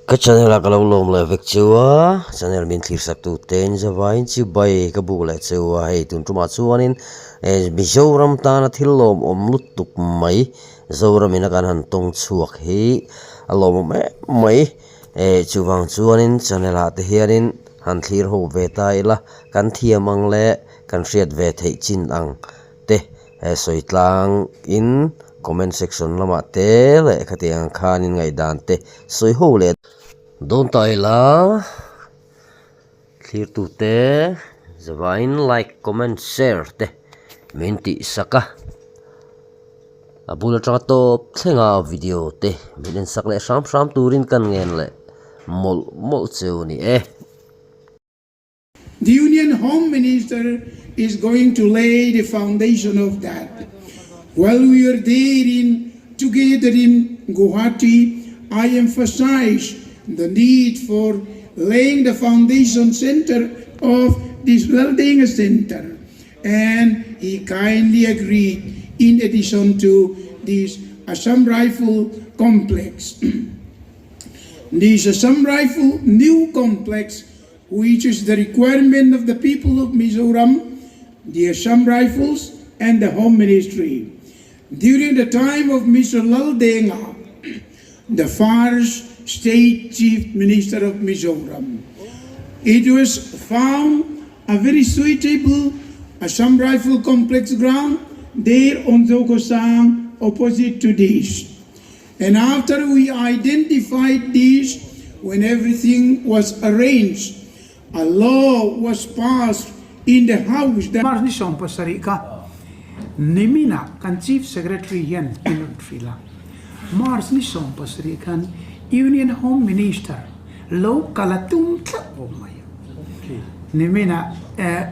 Ka channel ah ka lo lawm leh vek cheu a, channel min thlir sak tu te in zavaiin chi bai ka buk leh cheu a, hei tun tumah chuanin Mizoram tana thil lawmawm lutuk mai Zoram ina kan han tawng chhuak hi a lawmawm em mai chuvang chuanin channel ah te hianin han thlir ho ve ta ila kan thiam ang leh kan hriat ve theih chin ang te sawi tlang in comment section lamah te leh khatiang ang khan in ngaihdan te sawi ho leh dawn ta ila thlir tu te zavaiin like comment share te min tih sak a a bul atanga tawp thlenga video te min en sak leh hram hram turin kan ngen leh mawlh mawlh cheu a ni e. The Union Home Minister is going to lay the foundation of that. While we are there in together in Guwahati, I emphasize the need for laying the foundation center of this Laldenga Center. And he kindly agreed in addition to this Assam Rifle Complex. this Assam Rifle new complex which is the requirement of the people of Mizoram, the Assam Rifles, and the Home Ministry. During the time of Mr. Laldenga, the first state chief minister of Mizoram, it was found a very suitable Assam Rifle complex ground there on Zokhawsang opposite to this. And after we identified this, when everything was arranged, a law was passed in the house that. March ni 70 kha niminah kan Chief Secretary hian min rawn hrilh a. March ni 70 khan Union Home Minister lo kal a tum tlat bawk mai a. Niminah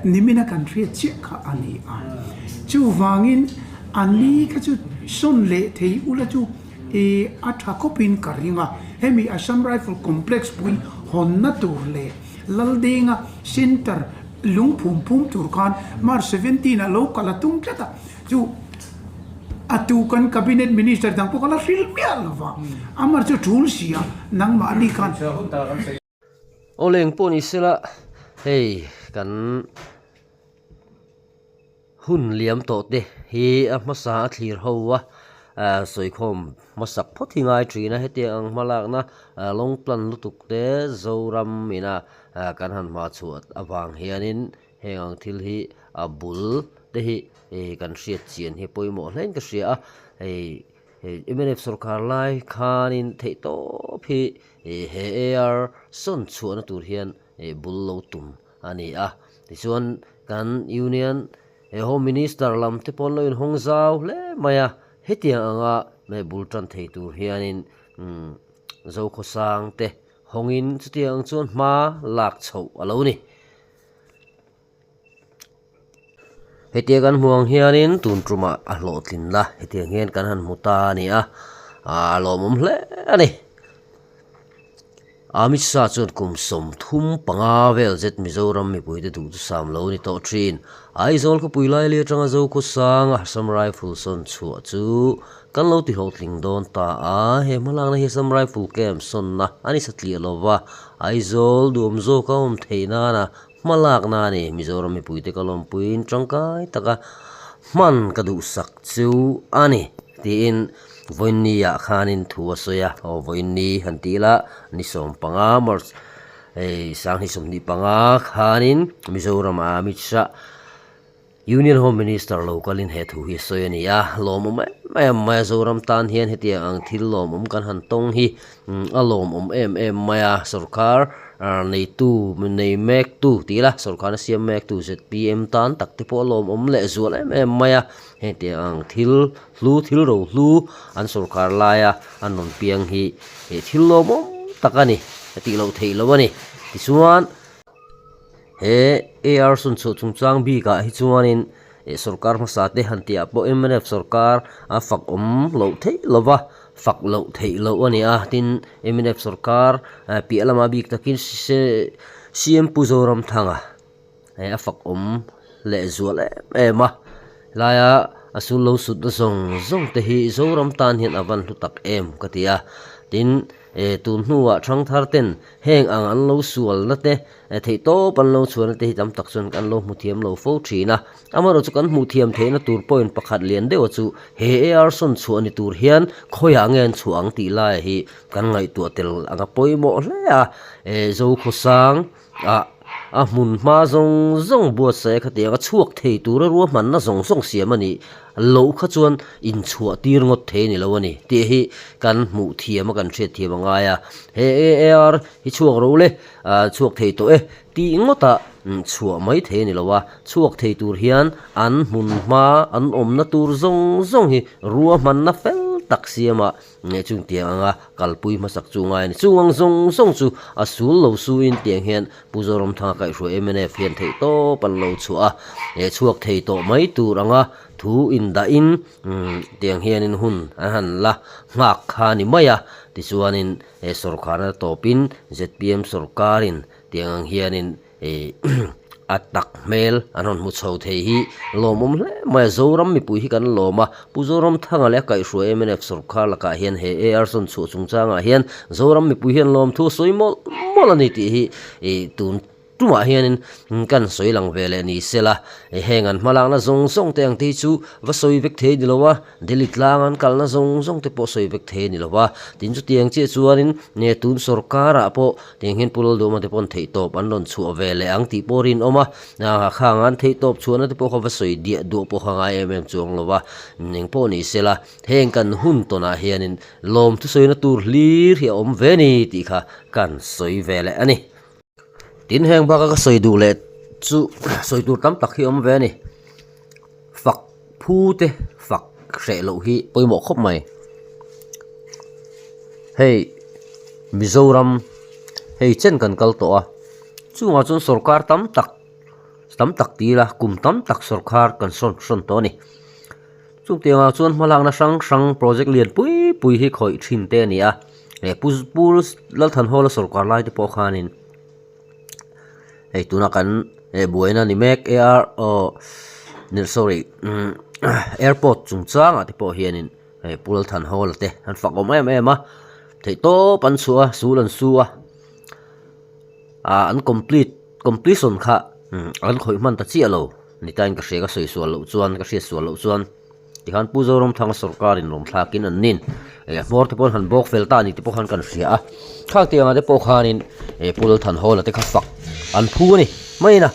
nimina kan hriat chiah kha a ni a. Chuvangin a ni kha chu sawn leh thei ula chu i a tha khawpin ka ring a. Hemi Assam Rifle Complex pui hawnna tur leh Laldenga Centre lung phum phum tur khan March 17 ah lo kal a tum tlat a. Chu a tu kan Cabinet Minister dang pawh kha la hrilh miah lo va. Amar chu tul si a, nangmahni khan. Aw leng pawh ni sela hei kan hun liam tawh te hi a hmasa a thlir ho a sawikhawm hmasak phawt hi ngai thin a hetiang ang hmalakna lawng plan lutuk te Zoram ina kan han hma chhuah avang hianin heng ang thil hi a bul te hi kan hriat chian hi pawimawh hlein ka hria a hei. Hei mnf sorkar lai khanin theihtawp hi he AR sawn chhuahna tur hian bul lo tum a ni a. Tichuan kan Union Home Minister lam te pawh an lo inhawng zau hle mai a, hetiang anga bul tan thei tur hianin Zokhawsang te hawngin chutiang ang chuan hma lak chhoh a lo ni. Hetia kan hmuh ang hianin tun tumah a hlawhtlin la hetiang hian kan han hmu ta a ni a, a lawmawm hle a ni. Amit Shah chuan kum 35 vel zet Mizoram mipuite duh chu sam lo ni tawh thin. Aizawl khawpui laili atanga Zokhawsanga Assam Rifle sawn chhuah chu kan lo ti hlawhtling dawn ta a, he hmalakna hi Assam Rifle Camp sawnna a ni satliah lova, Aizawl duhawm zawka awm theih nana Hmalakna a ni, Mizoram mipuite ka lawmpuiin tangkai taka hman ka duhsak chu a ni, tiin Vawiinni ah khanin thu a sawi a, aw Vawiinni han tih ila ni 15 March hei 2025 khanin Mizoram ah Amit Shah Union Home Minister lo kalin he thu hi a sawi a ni a, lawmawm em em mai a, Zoram tan hian hetiang ang thil lawmawm kan han tawng hi a lawmawm em em mai a, sorkar neitu nei mektu tih ila sorkarna siam mektu zpm tan tak te pawh a lawmawm leh zual em em mai a, hetiang ang thil hlu thil ro hlu an sorkar laia an rawn piang hi thil lawmawm tak a ni a tih loh theih loh a ni tichuan. He AR Sunchhuah chungchang bikah hi chuanin sorkar hmasa te han tihah pawh mnf sorkar a fak awm loh theih lo va, fak loh theih loh a ni a. Tin, mnf sorkar piah lama bik takin CM Pu Zoramthanga a fak awm leh zual em em a. Helaia a sul lo sutna zawng zawng te hi Zoram tan hian a van hlu tak em ka ti a. Tin. Tun hnuah thangthar ten heng ang an lo sualna te, theihtawp an lo chhuahna te hi tam tak chuan kan lo hmu thiam lo fo thin a. Amaherawh chu kan hmuh thiam theihna tur point pakhat lian deuha chu he AR sawn chhuah ni tur hian khawiah nge an chhuah ang tih laia hi kan ngaihtuah tel anga pawimawh hle a. Zokhawsang ah a hmun hma zawng zawng buatsaih a khatiang a chhuak thei tura ruahmanna zawng zawng siam a nih loh kha chuan inchhuah tir ngawt thei a ni lo a ni tih hi kan hmuh thiam a kan hriat thiam a ngai a. He AR hi chhuak ro le chhuak thei tawh e tih ngawtah chhuah mai thei a ni lo a, chhuak thei tur hian an hmun hma an awmna tur zawng zawng hi ruahmanna fel tak siamah Nge chung tiang anga kalpui hmasak chu ngai a ni. Chung ang zawng zawng chu a sul lo suin tiang hian Pu Zoramthanga kaihhruai mnf hian theih tawp an lo chhuah a, he chhuak thei tawh mai tur anga thu indahin tiang hianin hun an han la nghak kha a ni mai a. Tichuanin he sawrkharna tawpin zpm sawrkarin tiang ang hianin A tak hmel an rawn hmu chho thei hi lawmawm hle mai a, Zoram mipui hi kan lawm a, Pu Zoramthanga leh a kaihhruai mnf sawrkar lakah hian he AR sawn chhuah chungchangah hian Zoram mipui hian lawmthu a sawi mawlh mawlh a ni tih hi ih tun tumah hianin kan sawi lang ve leh ni sela, heng an hmalakna zawng zawng te ang te hi chu va sawi vek thei ni lo a. Delhi tlang an kalna zawng zawng te pawh sawi vek thei a ni lo va, tin chutiang chiah chuanin nge tun sorkarah pawh tiang hian Pu Lalduhma te pawn theihtawp an rawn chhuah ve leh ang tih pawh rinawm a, khang an theihtawp chhuahna te pawh kha va sawi diah duah pawh kha ngai em em chuang lo va, eng pawh ni sela heng kan hun tawnah hianin lawm thusawina tur hlir hi a awm ve ni tih kha kan sawi ve leh a ni. Tin heng baka ka sawi duh leh chu sawi tur tam tak hi a awm ve a ni. Fak phu te fak hreh loh hi pawimawh khawp mai. Hei Mizoram hei chen kan kal tawh a, chungah chuan sorkar tam tak tam tak ti ila kum tam tak sorkar kan sawn sawn tawh a ni. Chung tiangah chuan hmalakna hrang hrang project lian pui pui hi khawih thin te a ni a, pu pu Lalthanhawla sorkar lai te pawh khanin. Hei tuna kan eh buaina ni mek ar aw sorry umm airport chungchangah te pawh hianin hei Pu Lalthanhawla te an fak awm em em a theihtawp an chhuah a sul an su a ah an complete completion kha an khawih hman ta chiah lo ni tain ka hria ka sawi sual loh chuan ka hriat sual loh chuan. Tikhan Pu Zoramthanga sawrkarin rawn thlakin an nin eh hmawr te pawh an han bawk fel ta a ni te pawh khan kan hria a, thlak tih angah te pawh khanin eh Pu Lalthanhawla te kha fak an phu a ni main a,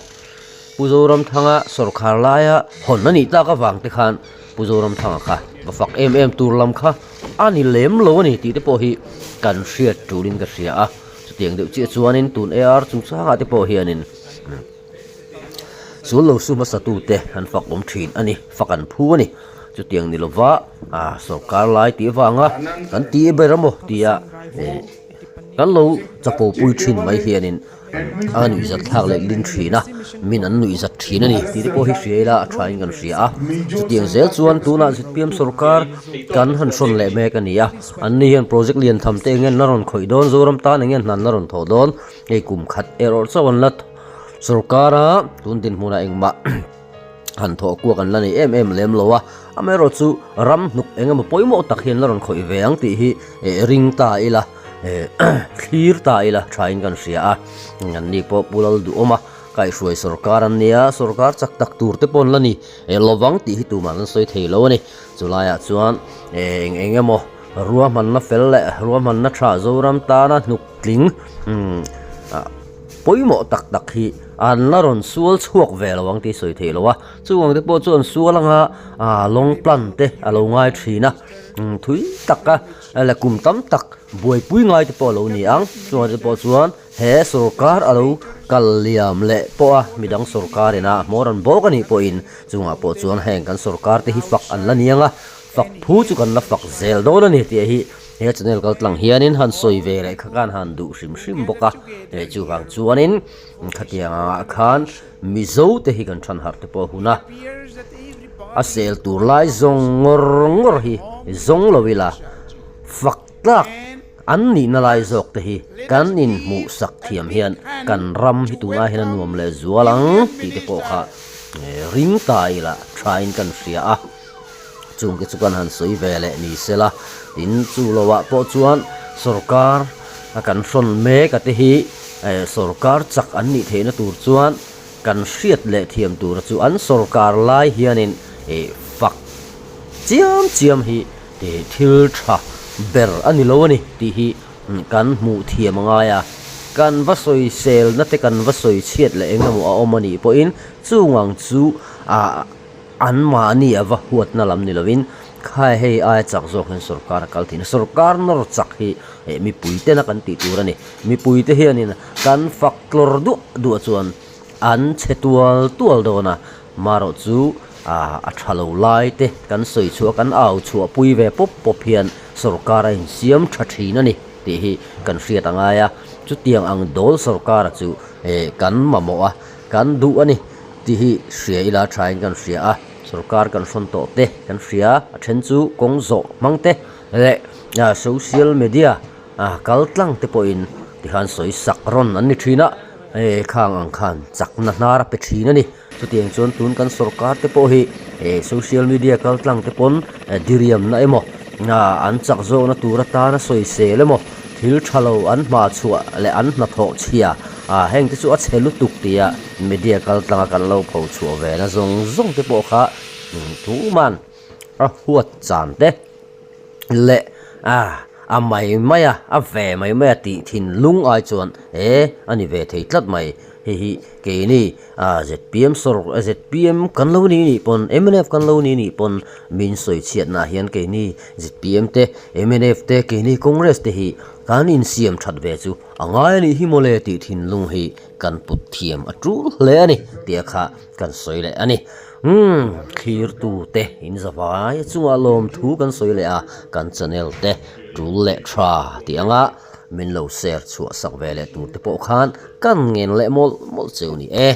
Pu Zoramthanga sawrkhar laia hawn a nih tlak avang te khan Pu Zoramthanga kha va fak em em tur lam kha a ni lem lo a ni tih te pawh hi kan hriat tulin ka hria a, chutiang deuh chiah chuanin tun AR chungchangah te pawh hianin. Chu lo su hmasa tute an fak awm thin a ni, fak an phu a ni. Chutiang ni lova sorkar lai tih avanga kan ti ber a maw tia kan lo chapo pui thin mai hianin a nuihzat thlak leh lin thin a, min an nuihzat thin a ni tih te pawh hi hria ila a thain kan hria a. Chutiang zel chuan tunah zpm sorkar kan han hrawn leh mek a ni a, anni hian project lian tham te eng nge an la rawn khawih dawn, Zoram tan eng nge an la rawn thawh dawn, hei kum khat erawh chauh an la. Sorkara tun dinhmunah engmah han thawh kuak an la nei em em lem lo a, amaherawh chu ram hnuk eng emaw pawimawh tak hi an la rawn khawih ve ang tih hi ring ta ila thlir ta ila thain kan hria a, anni pawh Pu Lalduhawm a kaihhruai sorkar an nia, sorkar chak tak tur te pawh an la ni lovang tih hi tumah an sawi thei lo a ni. Chulaiah chuan eng eng emaw ruahmanna fel leh ruahmanna tha Zoram tana hnuk tling pawimawh tak tak hi an la rawn sual chhuak ve lo ang tih sawi theih lo a, chung ang te pawh chuan sual anga ah lawng plan te a lo ngai thin a, thui taka leh kum tam tak buaipui ngai te pawh a lo ni ang, chung ang te pawh chuan he sorkar a lo kal liam leh pawh a midang sorkar ina hmawr an bawk a nih pawhin chungah pawh chuan heng kan sorkar te hi fak an la ni ang a, fak phu chu kan la fak zel dawn a ni tih hi. He channel kal tlang hianin han sawi ve leh kha khan han duh hrim hrim bawk a, hei chuvang chuanin khatiang angah khan Mizo te hi kan than harh te pawh a hun a, a sel tur lai zawng ngawr ngawr hi zawng lo ila fak tlak an nihna lai zawk te hi kan inhmuh sak thiam hian kan ram hi tunah hian a nuam leh zual ang tih te pawh kha ring ta ila thain kan hria a. Chungte chu kan han sawi ve leh ni se la, tin chu loah pawh chuan Sorkar a kan hrawn mek a te hi sorkar chak an nih theihna tur chuan kan hriat leh thiam tura chu an sorkar lai hianin fak chiam chiam hi thil tha ber a ni lo a ni tih hi kan hmuh thiam a ngai a. Kan va sawiselna te kan va sawi chhiat leh eng emaw a awm a nih pawhin chung ang chu ah An mahni a va huatna lam ni lovin khai hei aia chak zawk hian sorkar a kal thin a, sorkar nawr chak hi eh mipui tena kan tih tur a ni. Mipui te hianin kan fak tlawr duah duah chuan an chhe tual tual dawn a, marawh chu ah a tha lo lai te kan sawi chhuah kan au chhuah pui ve pawp pawp hian sorkar a insiam tha thin a ni tih hi kan hriat a ngai a, chutiang ang dawl sorkar chu eh kan mamawh a, kan duh a ni. Tih hi hria ila thain kan hria a, sorkar kan hrawn tawh te kan hria, a then chu kawng zawh hmang te leh social media kal tlang te pawhin tikhan sawi sak rawn an ni thin a, hei khang ang khan chakna hnar a pe thin a ni. Chutiang chuan tun kan sorkar te pawh hi social media kal tlang te pawn diriamna emaw an chak zawkna tur atana sawisel emaw thil tha lo an hma chhuah leh an hnathawh chhia heng te chu a chhe lutuk tia media kal tlanga kan lo pho chhuah ve na zawng zawng te pawh kha tuman a huat chan te leh a mai mai a a ve mai mai a tih thinlung ai chuan he a ni ve thei tlat mai hei hi keini zpm sawr zpm kan lo ni nih pawn mnf kan lo ni nih pawn min sawi chhiatna ah hian keini zpm te mnf te keini congress te hi kan insiam that ve chu a ngai a nih hi mawle tih thinlung hi kan put thiam a tul hle a ni tih a kha kan sawi leh a ni. Umm thlirtu te in zavai chungah lawmthu kan sawi leh a kan channel te tul leh tha tih anga min lo share chhuah sak ve leh tur te pawh khan kan ngen leh mawlh mawlh cheu ni e.